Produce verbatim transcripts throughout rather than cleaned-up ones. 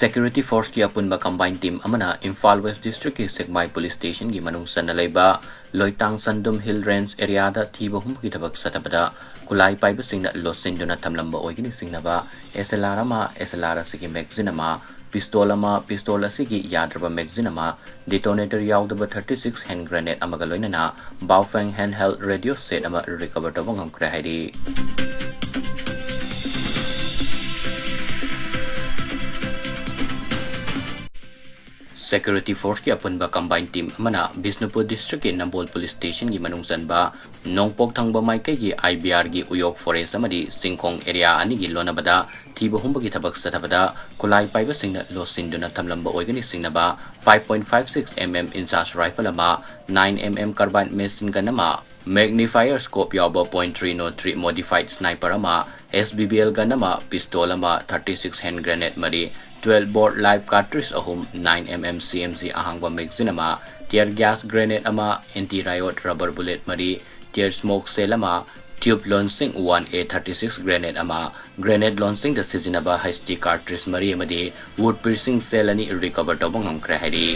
Security Force ꯀꯤ ꯑꯄꯨꯟꯕ combined team ꯑꯃꯅ ꯏꯝꯐꯥꯜ West District ꯀꯤ ꯁꯦꯛꯃꯥꯏ Police Station ꯒꯤ ꯃꯅꯨꯡ ꯆꯟꯅ ꯂꯩꯕ ꯂꯣꯏꯇꯥꯡ ꯁꯟꯗꯨꯝ Hill Range area ꯗ ꯊꯤꯕ ꯍꯨꯝꯕꯒꯤ ꯊꯕꯛ ꯆꯠꯊꯕꯗ ꯈꯨꯠꯂꯥꯏ ꯄꯥꯏꯕꯁꯤꯡꯅ ꯂꯣꯠꯁꯤꯟꯗꯨꯅ ꯊꯝꯂꯝꯕ ꯑꯣꯏꯒꯅꯤ ꯆꯤꯡꯅꯕ S L R ꯑꯃ, S L R ꯑꯁꯤꯒꯤ magazine ꯑꯃ, pistol ꯑꯃ, pistol ꯑꯁꯤꯒꯤ ꯌꯥꯗ꯭ꯔꯕ magazine ꯑꯃ, detonator ꯌꯥꯎꯗꯕ thirty six hand grenade ꯑꯃꯒ ꯂꯣꯏꯅꯅ Baofeng handheld radio set ꯑꯃ recover ꯇꯧꯕ ꯉꯝꯈ꯭ꯔꯦ ꯍꯥꯏꯔꯤ꯫ Security Force ꯀꯤ ꯑꯄꯨꯟꯕ combined team ꯑꯃꯅ ꯕꯤꯁꯅꯨꯄꯨꯔ District ꯀꯤ ꯅꯝꯕꯣꯜ Police Station ꯒꯤ ꯃꯅꯨꯡ ꯆꯟꯕ ꯅꯣꯡꯄꯣꯛ ꯊꯪꯕ ꯃꯥꯏꯀꯩꯒꯤ I B R ꯒꯤ ꯎꯌꯣꯛ forest ꯑꯃꯗꯤ ꯆꯤꯡꯈꯣꯡ area ꯑꯅꯤꯒꯤ ꯂꯣꯟꯅꯕꯗ ꯊꯤꯕ ꯍꯨꯝꯕꯒꯤ ꯊꯕꯛ ꯆꯠꯊꯕꯗ ꯈꯨꯠꯂꯥꯏ ꯄꯥꯏꯕꯁꯤꯡꯅ ꯂꯣꯠꯁꯤꯟꯗꯨꯅ ꯊꯝꯂꯝꯕ ꯑꯣꯏꯒꯅꯤ ꯆꯤꯡꯅꯕ five point five six M M INSAS rifle ꯑꯃ, nine M M carbine machine gun ꯑꯃ, magnifier scope ꯌꯥꯎꯕ point three oh three modified sniper ꯑꯃ, S B B L gun ꯑꯃ, pistol ꯑꯃ, thirty six hand grenade ꯃꯔꯤ, twelve bore live cartridge ꯑꯍꯨꯝ, nine M M C M G ꯑꯍꯥꯡꯕ magazine ꯑꯃ, tear gas grenade ꯑꯃ, anti riot rubber bullet ꯃꯔꯤ, tear smoke shell ꯑꯃ, tube launching one A thirty six grenade ꯑꯃ, grenade launching ꯗ ꯁꯤꯖꯤꯟꯅꯕ H T cartridge ꯃꯔꯤ ꯑꯃꯗꯤ wood piercing shell ꯑꯅꯤ recover ꯇꯧꯕ ꯉꯝꯈ꯭ꯔꯦ ꯍꯥꯏꯔꯤ꯫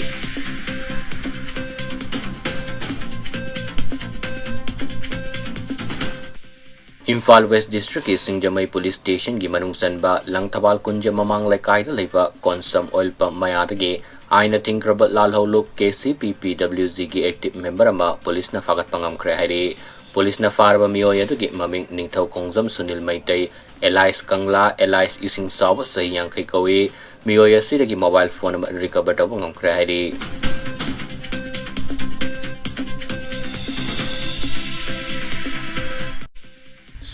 ꯏꯝꯐꯥꯜ West District ꯀꯤ ꯁꯤꯡꯖꯃꯩ Police Station ꯒꯤ ꯃꯅꯨꯡ ꯆꯟꯕ ꯂꯪꯊꯕꯥꯜ ꯀꯨꯟꯖ ꯃꯃꯥꯡ ꯂꯩꯀꯥꯏꯗ ꯂꯩꯕ ꯀꯣꯟꯁꯝ oil pump ꯃꯌꯥꯗꯒꯤ ꯑꯥꯏꯟꯅ ꯊꯤꯡꯈ꯭ꯔꯕ ꯂꯥꯜꯍꯧꯂꯨꯞ K C P P W G ꯒꯤ active member ꯑꯃ police ꯅ ꯐꯥꯒꯠꯄ ꯉꯝꯈ꯭ꯔꯦ ꯍꯥꯏꯔꯤ꯫ Police ꯅ ꯐꯥꯔꯕ ꯃꯤꯑꯣꯏ ꯑꯗꯨꯒꯤ ꯃꯃꯤꯡ ꯅꯤꯡꯊꯧ ꯈꯣꯡꯖꯝ ꯁꯨꯅꯤꯜ ꯃꯩꯇꯩ, alias ꯀꯪꯂꯥ, alias ꯏꯁꯤꯡ ꯆꯥꯎꯕ, ꯆꯍꯤ ꯌꯥꯡꯈꯩ ꯀꯧꯏ꯫ ꯃꯤꯑꯣꯏ ꯑꯁꯤꯗꯒꯤ mobile phone ꯑꯃ recover ꯇꯧꯕ ꯉꯝꯈ꯭ꯔꯦ ꯍꯥꯏꯔꯤ꯫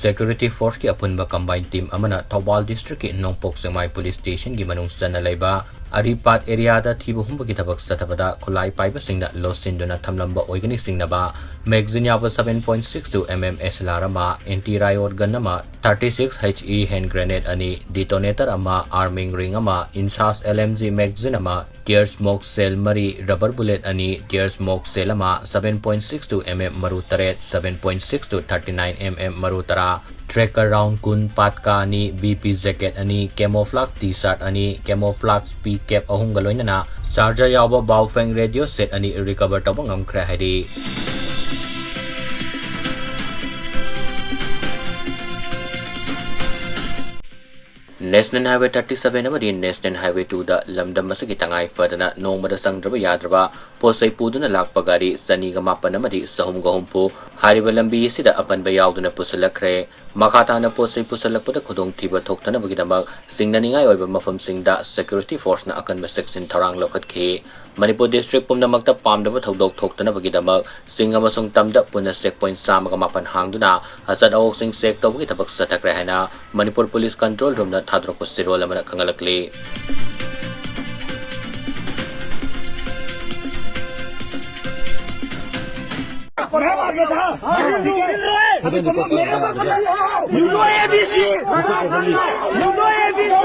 Security Force ꯀꯤ ꯑꯄꯨꯟꯕ combined team ꯑꯃꯅ ꯊꯧꯕꯥꯜ District ꯀꯤ ꯅꯣꯡꯄꯣꯛ ꯁꯦꯛꯃꯥꯏ Police Station ꯒꯤ ꯃꯅꯨꯡ ꯆꯟꯅ ꯂꯩꯕ ꯑꯔꯤꯄꯥꯠ area ꯗ ꯊꯤꯕ ꯍꯨꯝꯕꯒꯤ ꯊꯕꯛ ꯆꯠꯊꯕꯗ ꯈꯨꯠꯂꯥꯏ ꯄꯥꯏꯕꯁꯤꯡꯅ ꯂꯣꯠꯁꯤꯟꯗꯨꯅ ꯊꯝꯂꯝꯕ ꯑꯣꯏꯒꯅꯤ ꯆꯤꯡꯅꯕ magazine ꯌꯥꯎꯕ seven point six two M M S L R ꯑꯃ, anti riot gun ꯑꯃ, thirty six H E hand grenade ꯑꯅꯤ, detonator ꯑꯃ, arming ring ꯑꯃ, INSAS L M G magazine ꯑꯃ, tear smoke shell ꯃꯔꯤ, rubber bullet ꯑꯅꯤ, tear smoke shell ꯑꯃ, seven point six two M M ꯃꯔꯨ ꯇꯔꯦꯠ, seven point six two thirty nine M M ꯃꯔꯨ ꯇꯔꯥ, Tracker round ꯀꯨꯟ, ꯄꯥꯠꯀꯥ ꯑꯅꯤ, B P jacket ꯑꯅꯤ, camouflage T-shirt ꯑꯅꯤ, camouflage pea cap ꯑꯍꯨꯝꯒ ꯂꯣꯏꯅꯅ charger ꯌꯥꯎꯕ Baofeng radio set ꯑꯅꯤ recover ꯇꯧꯕ ꯉꯝꯈ꯭ꯔꯦ ꯍꯥꯏꯔꯤ꯫ National Highway thirty seven ꯑꯃꯗꯤ National Highway two ꯗ ꯂꯝꯗꯝ ꯑꯁꯤꯒꯤ ꯇꯉꯥꯏ ꯐꯗꯅ ꯅꯣꯡꯃꯗ ꯆꯪꯗ꯭ꯔꯕ ꯌꯥꯗ꯭ꯔꯕ ꯄꯣꯠ ꯆꯩ ꯄꯨꯗꯨꯅ ꯂꯥꯛꯄ ꯒꯥꯔꯤ ꯆꯅꯤꯒ ꯃꯥꯄꯟ ꯑꯃꯗꯤ ꯆꯍꯨꯝꯒ ꯍꯨꯝꯐꯨ ꯍꯥꯏꯔꯤꯕ ꯂꯝꯕꯤ ꯑꯁꯤꯗ ꯑꯄꯟꯕ ꯌꯥꯎꯗꯨꯅ ꯄꯨꯁꯤꯜꯂꯛꯈ꯭ꯔꯦ꯫ ꯃꯈꯥ ꯇꯥꯅ ꯄꯣꯠ ꯆꯩ ꯄꯨꯁꯤꯜꯂꯛꯄꯗ ꯈꯨꯗꯣꯡꯊꯤꯕ ꯊꯣꯛꯇꯅꯕꯒꯤꯗꯃꯛ ꯆꯤꯡꯅꯅꯤꯡꯉꯥꯏ ꯑꯣꯏꯕ ꯃꯐꯝꯁꯤꯡꯗ security force ꯅ ꯑꯀꯟꯕ ꯆꯦꯛꯁꯤꯟ ꯊꯧꯔꯥꯡ ꯂꯧꯈꯠꯈꯤ꯫ ꯃꯅꯤꯄꯨꯔ district ꯄꯨꯝꯅꯃꯛꯇ ꯄꯥꯝꯗꯕ ꯊꯧꯗꯣꯛ ꯊꯣꯛꯇꯅꯕꯒꯤꯗꯃꯛ ꯆꯤꯡ ꯑꯃꯁꯨꯡ ꯇꯝꯗ ꯄꯨꯟꯅ check point ꯆꯥꯝꯃꯒ ꯃꯥꯄꯟ ꯍꯥꯡꯗꯨꯅ ꯑꯆꯠ ꯑꯋꯣꯛꯁꯤꯡ check ꯇꯧꯕꯒꯤ ꯊꯕꯛ ꯆꯠꯊꯈ꯭ꯔꯦ ꯍꯥꯏꯅ ꯃꯅꯤꯄꯨꯔ Police Control Room ꯅ ꯊꯥꯗꯣꯔꯛꯄ ꯆꯦꯔꯣꯜ ꯑꯃꯅ ꯈꯪꯍꯜꯂꯛꯂꯤ꯫ You know A B C. You know A B C.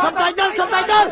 Subtitle, subtitle.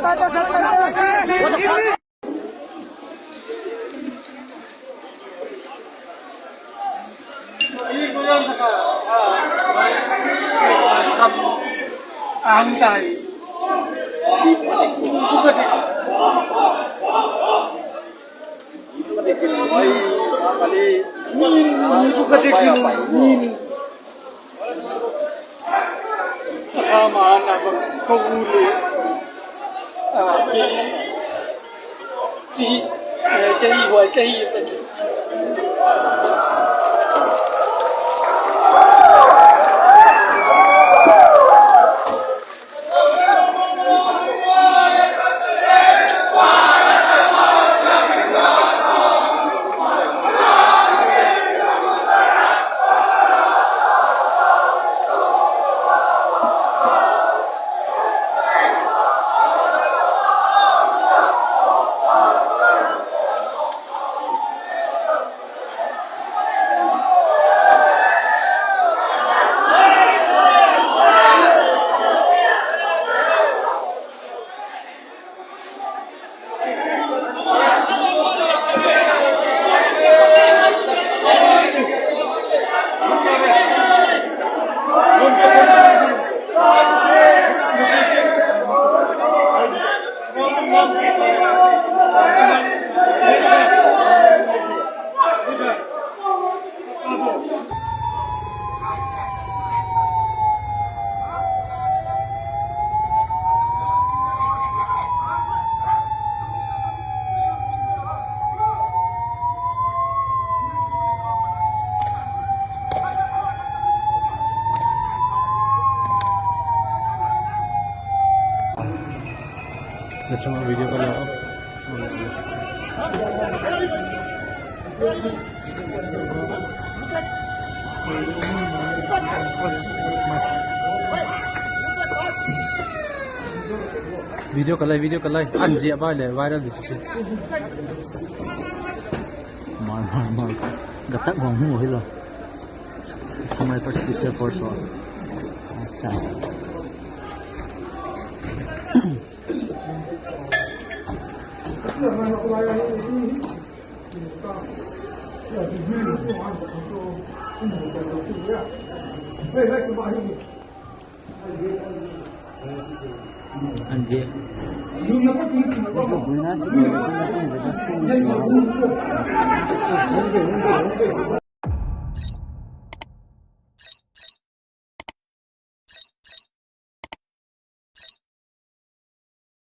Cuma video ka la. Video ka lai, video ka lai. An ji ba le viral di si. Mar, mar, mar. Gatak wang hu hilo. Samai pa special force wa. Acha. Anjir. Itu guna sih, guna sih.